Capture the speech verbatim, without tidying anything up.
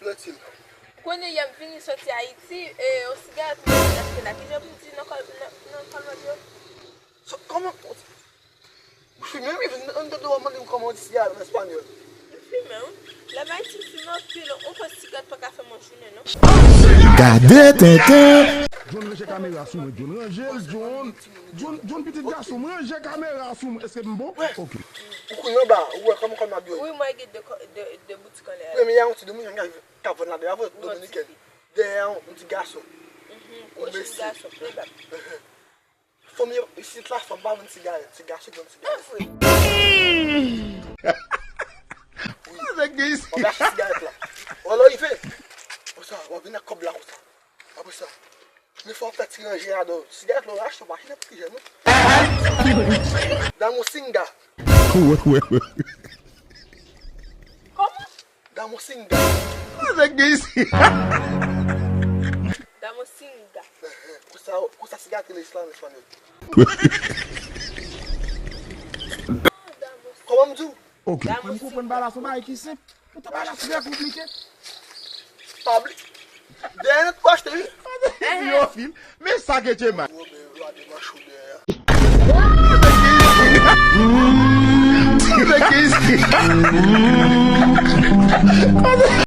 Lantil. Konnen yè m vini soti Ayiti, e, yon sigarèt mwen vin achte la. Kijan pou m di nan kòl, nan, nan kòlmòd yo? Kòman? Ou fimen, wi, vin anndan dlo a mande m kòman w di sigarèt an espanyòl. M fimen, wi. Lè m Ayiti, m fimen anpil. Yon kòl sigarèt pa ka fè m yon jounen, non. Gade tenten. John ranje kamera sou mwen, John. Ranje l, John. John, John, pitit gason, ranje kamera sou mwen. Èske m bon? Ok. Ou kouri anba, ou wè kòman kòlmòd yo ye? Wi, mwen gen de kò-, de, de boutik anlè a. Wi, men y a yon ti dominikèn k ap vann ladan, y a vann dominikèn. Dèyè yon ti gason. Mhm, yon ti gason, plen bab. Fanmi isit la, fanm pa vann sigarèt, se gason ki vann sigarèt. Avèk gen isi. W ap rache sigarèt la. Wè lè w rive. Konsa, w ap vin ak kòb la konsa. Apre sa, men fò w fè ti ranje ladan. Sigarèt la w rache, w pa chita pou ki jèn, non. Damosinga. Wè, wè, wè. Kòman? Damosinga. Avèk gen isi. Damosinga. Konsa, konsa sigarèt rele islam espanyòl. Kòman m di w? Ok. Mwen m konprann bagay la, se yon bagay ki senp. Poutan bagay la trè konplike. Pa bli-, dèyè nèt pou achte, wi. Yo, fil. Men sa gen Djema. Gade macho dèyè a. Avèk isi.